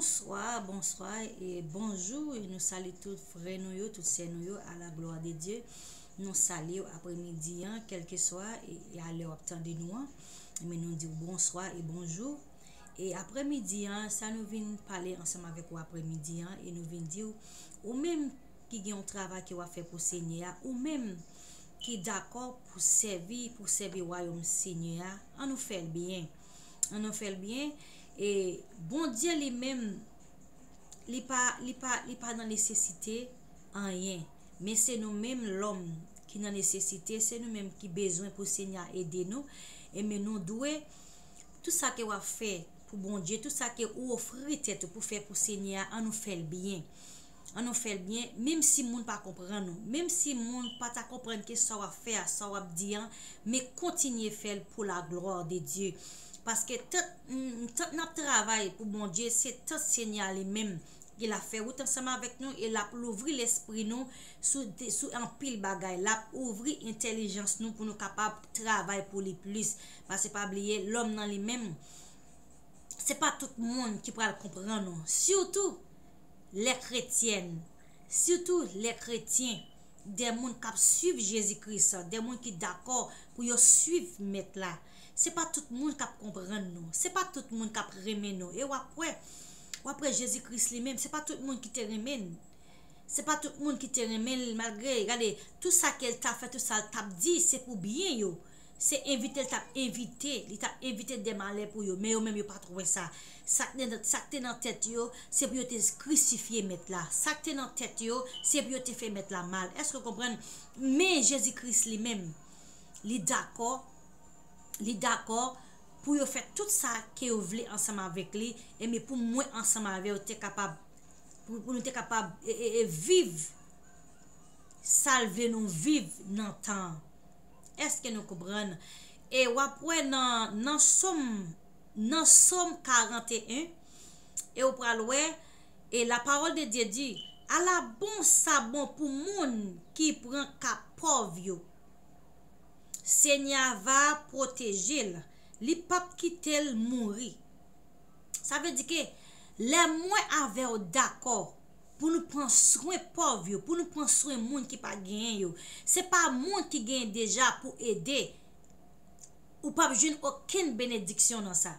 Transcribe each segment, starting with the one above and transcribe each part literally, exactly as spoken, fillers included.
Bonswa, bonswa e bonjou. E nou salye tout frè nou yo, tout sè nou yo, à la gloire de Dieu. Nou salye w aprèmidi an, kèlkeswa e, e a lè w ap tande nou an. Men nou di w bonswa e bonjou. E aprèmidi an, sa nou vin pale ansanm avèk ou aprèmidi an, e nou vin di w, ou menm ki gen yon travay ke w ap fè pou Senyè a, ou menm ki dakò pou sèvi, pou sèvi wayòm Senyè a, ann nou fè l byen. Ann nou fè l byen. E Bondye li menm, li pa, li pa, li pa nan nesesite anyen. Men se nou menm lòm ki nan nesesite, se nou menm ki bezwen pou Senyè a ede nou. E men nou dwe, tout sa ke w ap fè pou Bondye, tout sa ke ou ofri tèt ou pou fè pou Senyè a, ann nou fè l byen. Ann nou fè l byen, menm si moun pa konprann ou, menm si moun pa ta konprann ke sa w ap fè a, sa w ap di an, men kontinye fè l pour la gloire de Dieu. Paske tant, mm, tant n ap travay pou Bondye, se tant Senyè a li menm ki l ap fè wout ansanm avèk nou e l ap louvri lespri nou sou, sou anpil bagay. L ap ouvri entèlijans nou pou nou kapab travay pou li plis. Paske pa bliye, lòm nan li menm, se pa tout moun ki pral konprann ou. Sitou lè kretyèn, sitou lè kretyen, de moun k ap swiv Jezi Kris, de moun ki dakò pou yo swiv Mèt la. Se pa tout moun k ap konprann nou, se pa tout moun k ap renmen nou. E w ap wè, w ap wè Jezi Kris li menm, se pa tout moun ki te renmen l. Se pa tout moun ki te renmen l, malgre, gade, tout sa ke l t ap fè, tout sa l t ap di, se pou byen yo. Se envite l t ap envite, li t ap envite de malè pou yo, men yo menm yo pa t wè sa. Sa k te nan, sa k te nan tèt yo, se pou yo te krisifye Mèt la. Sa k te nan tèt yo, se pou yo te fè Mèt la mal. Èske w konprann? Men Jezi Kris li menm, li dakò, li dakò pou yo fè tout sa ke yo vle ansanm avèk li, e men pou mwen ansanm avè w te kapab, pou, pou nou te kapab e, e, e viv sa l vle nou viv nan tan an. Èske nou konprann? E w ap wè nan, nan Sòm, nan Sòm karant e en, e w pral wè, e la parole de Dieu dit, ala bon sa bon pou moun ki pran ka pòv yo. Senyè a va pwoteje l, li p ap kite l mouri. Sa vle di ke lè mwen avè w dakò pou nou pran swen pòv yo, pou nou pran swen moun ki pa genyen yo, se pa moun ki genyen deja pou ede, ou p ap jwenn okenn benediksyon nan sa.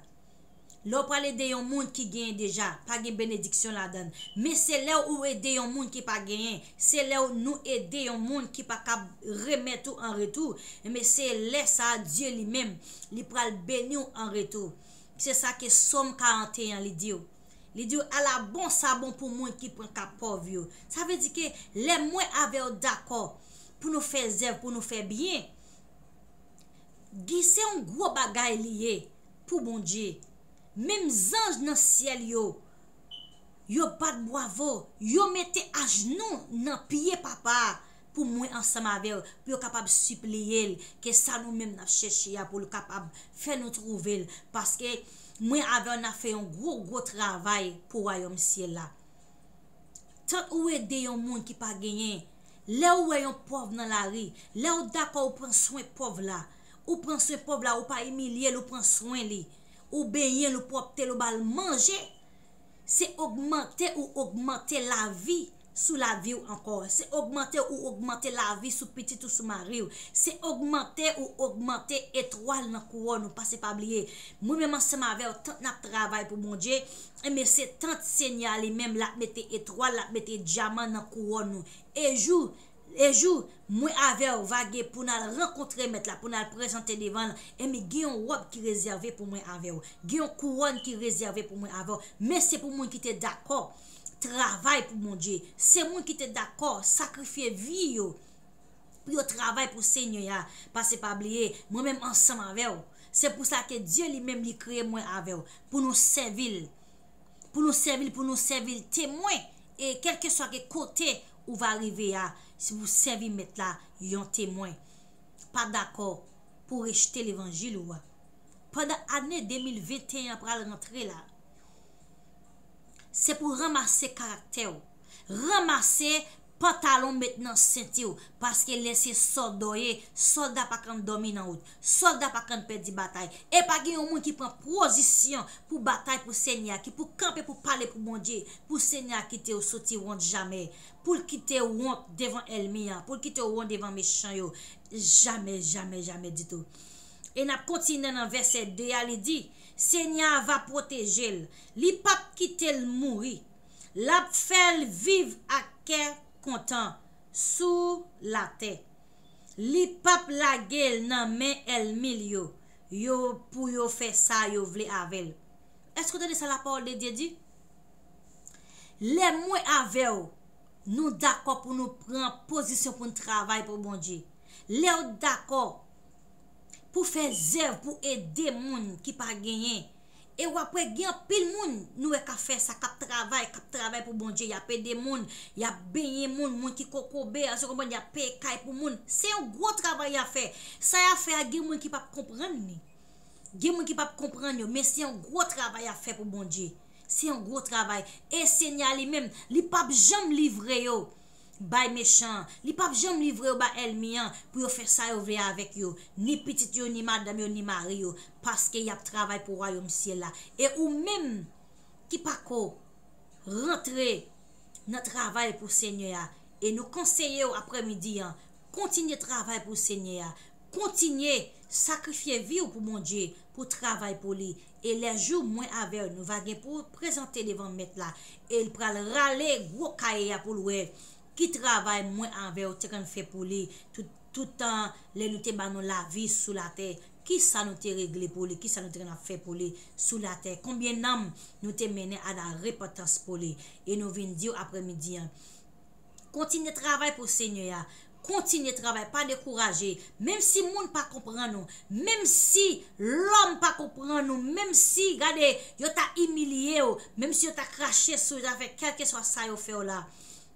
Lè w pral ede yon moun ki genyen deja, pa gen benediksyon ladan l. Men se lè ou ede yon moun ki pa genyen, se lè w, nou ede yon moun ki pa kab remèt ou an retou, men se lè sa a, Dye li menm, li pral beni w an retou. Se sa ke Sòm karant e en an, li di w. Li di w, ala bon sa bon pou moun ki pran ka pòv yo. Sa vle di ke lè mwen avè w dakò pou nou fè zèv, pou nou fè byen, Gi se yon gwo bagay li ye pou Bondye. Menm zanj nan syèl yo, yo bat bwavo, yo mete ajnou nan pye Papa a pou mwen ansanm avè w, pou yo kapab sipliye l, ke sa nou menm n ap chèche a, pou l kapab fè nou twouve l, paske mwen avè w n ap fè yon gwo, gwo travay pou wayòm syèl la. Tant ou ede yon moun ki pa genyen, lè ou wè yon pòv nan lari, lè ou dakò ou pran swen pòv la, ou pran swen pòv la, ou pa imilye l, ou pran swen li, ou benyen l, ou pwòpte l, ou ba l manje, se ogmante ou ogmante lavi sou lavi w ankò. Se ogmante ou ogmante lavi sou pitit ou, sou mari w. Se ogmante ou ogmante etwal nan kouwòn ou. Pase pa bliye, mwen menm ansanm avè w, tant n ap travay pou Bondye, enben se tant Senyè a li menm l ap mete etwal, l ap mete dyaman nan kouwòn ou. E jou, e jou mwen avè w va gen pou n al rankontre Mèt la, pou n al prezante devan l, enben gen yon wòb ki rezève pou mwen avè w. Gen yon kouwòn ki rezève pou mwen avè w. Men se pou moun ki te dakò travay pou Bondye. Se moun ki te dakò sakrifye vi yo pou yo travay pou Senyè a. Pase pa bliye, mwen menm ansanm avè w. Se pou sa ke Dye li menm li kreye mwen avè w pou nou sèvi l. Pou nou sèvi l, pou nou sèvi l temwen. E kèlkeswa ke kote ou va rive a, si w sèvi Mèt la yon temwen, pa dakò pou rejte levanjil ou a. Pandan ane de mil venteyen an pral rantre la, se pou ranmase karaktè w, ranmase pantalon w met nan senti w, paske lè se sòlda w ye, sòlda pa konn dòmi nan wout, sòlda pa konn pèdi batay. E pa gen yon moun ki pran pozisyon pou batay pou Senyè a, ki pou kanpe pou pale pou Bondye, pou Senyè a kite w soti wont jamè, pou l kite w wont devan ènmi an, pou l kite w wont devan mechan yo, jamè, jamè, jamè ditou. E n ap kontinye nan vèsè de a, li di, Senyè a va pwoteje l, li p ap kite l mouri, l ap fè l viv ak kè kontan sou latè. Li p ap lage l nan men ènmi l yo, yo pou yo fè sa yo vle avè l. Èske w tande sa la parole de Dieu di? Lè mwen avè w, nou dakò pou nou pran pozisyon pou n travay pou Bondye. Lè w dakò pou fè zèv, pou ede moun ki pa genyen, e w ap wè gen anpil moun nou wè k ap fè sa, k ap travay, k ap travay pou Bondye, y ap ede moun, y ap benyen moun, moun ki kokobe, èske w konprann, y ap peye kay pou moun. Se yon gwo travay y ap fè. Sa y ap fè a, gen moun ki p ap konprann li. Gen moun ki p ap konprann yo, men se yon gwo travay y ap fè pou Bondye. Se yon gwo travay. E Senyè a li menm, li p ap janm livre yo bay mechan an. Li p ap janm livre yo bay ènmi an pou yo fè sa yo vle avèk yo. Ni pitit yo, ni madanm yo, ni mari yo. Paske y ap travay pou wayòm syèl la. E ou menm ki pako rantre nan travay pou Senyè a, e nou konseye w aprèmidi an, kontinye travay pou Senyè a, kontinye sakrifye vi w pou Bondye, pou travay pou li. E lè jou mwen avè w, nou va gen pou prezante devan Mèt la, e l pral rale gwo kaye a pou l wè ki travay mwen avè w te konn fè pou li tout, tout tan lè nou te ba nou lavi sou latè. Kisa nou te regle pou li? Kisa nou te konn ap fè pou li sou latè? Konbyen nanm nou te mennen a la repantans pou li? E nou vin di w aprèmidi an, kontinye travay pou Senyè a. Kontinye travay, pa dekouraje. Menm si moun pa konprann ou, menm si lòm pa konprann ou, menm si, gade, yo ta imilye w, menm si yo ta krache sou w, yo ta fè kèlkeswa sa yo fè w la,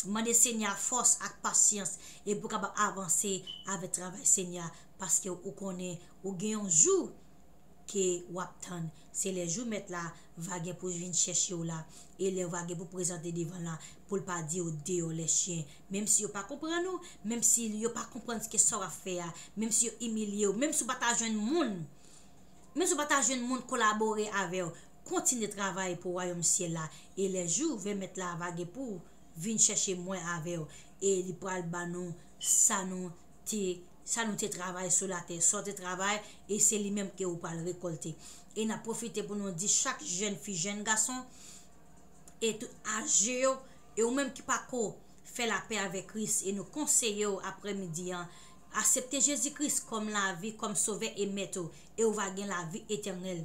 mande Senyè a fòs ak pasyans e pou w kapab avanse avèk travay Senyè a, paske ou konnen ou gen yon jou ke w ap tann. Se lè jou Mèt la va gen pou vin chèche w la, e lè w va gen pou prezante devan l la, pou l pa di w deyò lèchyen. Menm si yo pa konprann ou, menm si yo pa konprann ke sa w ap fè a, menm si yo imilye w, menm si w pa ta jwenn moun, menm si w pa ta jwenn moun kolabore avè w, kontinye travay pou wayòm syèl la. E lè jou vè Mèt la va gen pou vin chèche mwen avè w, e li pral ban nou sa nou te, sa nou te travay sou latè, sa w te travay, e se li menm ke ou pral rekòlte. E n ap pwofite pou nou di chak jèn fi, jèn gason, e tout aje yo, e ou menm ki pako fè lapè avèk Kris, e nou konseye w aprèmidi an, aksepte Jezi Kris kòm lavi, kòm Sovè e Mèt ou, e ou va gen lavi etènèl.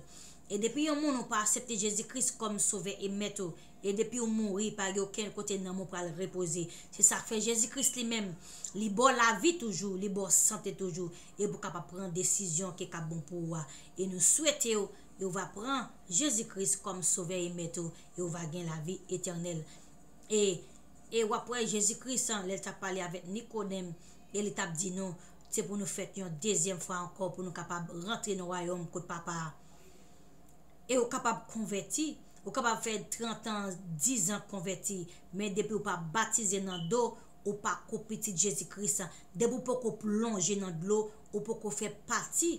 E depi yon moun ou pa aksepte Jezi Kris kòm Sovè e Mèt ou, e depi w mouri, pa gen okenn kote nanm ou pral repoze. Se sa k fè Jezi Kris li menm, li ba w lavi toujou, li ba w sante toujou, e pou w kapab pran desizyon ke k ap bon pou ou a. E nou swete w, e w va pran Jezi Kris kòm Sovè e Mèt ou, e w va gen lavi etènèl. E, e w ap wè Jezi Kris, an, lè l t ap pale avèk Nikodèm, e li t ap di nou, se pou nou fèt yon dezyèm fwa ankò, pou nou kapab rantre nan wayòm kot Papa a. E ou kapab konvèti, ou kapab fè trant an, diz an konvèti, men depi ou pa batize nan do, ou pako pitit Jezi Kris. Depi ou poko plonje nan dlo, ou poko fè pati,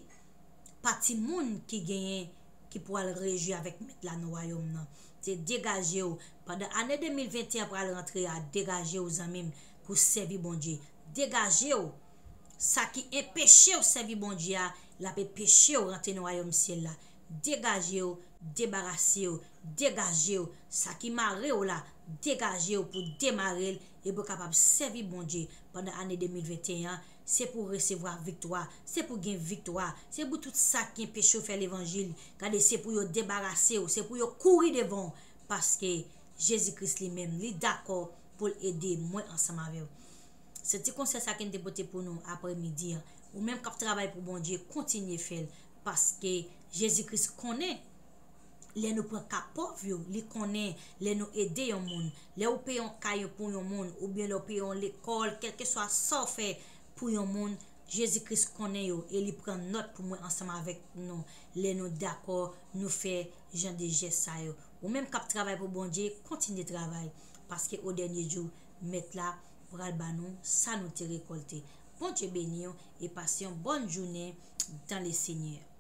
pati moun ki genyen, ki pwal rejwi avèk Mèt la nan wayòm nan. Se degaje w. Pandan ane de mil venteyen an pral rantre a, degaje w, zanmi m, pou sèvi Bondye. Degaje w. Sa ki enpeche w sèvi Bondye a, l ap enpeche w rantre nan wayòm syèl la. Degaje w, debarase w, degaje w. Sa ki mare w la, degaje w pou demare l e pou w kapab sèvi Bondye pandan ane de mil venteyen an. Se pou w resevwa viktwa, se pou w gen viktwa, se pou tout sa ki enpeche w fè levanjil. Gade, se pou yo debarase w, se pou yo kouri devan w, paske Jezi Kris li menm, li dakò pou l ede mwen ansanm avè w. Se ti konsèy sa ke m te pote pou nou aprèmidi an. Ou menm k ap travay pou Bondye, kontinye fè l, paske Jezi Kris konnen lè nou pran ka pòv yo, li konnen lè nou ede yon moun, lè ou peye yon kay pou yon moun, oubyen lè ou peye yon lekòl, kèlkeswa sa w fè pou yon moun, Jezi Kris konnen yo e li pran nòt pou mwen ansanm avèk nou lè nou dakò nou fè jan de jès sa yo. Ou menm k ap travay pou Bondye, kontinye travay, paske o dènye jou, Mèt la pral ban nou sa nou te rekòlte. Bondye beni w e pase yon bòn jounen dans le Seigneur.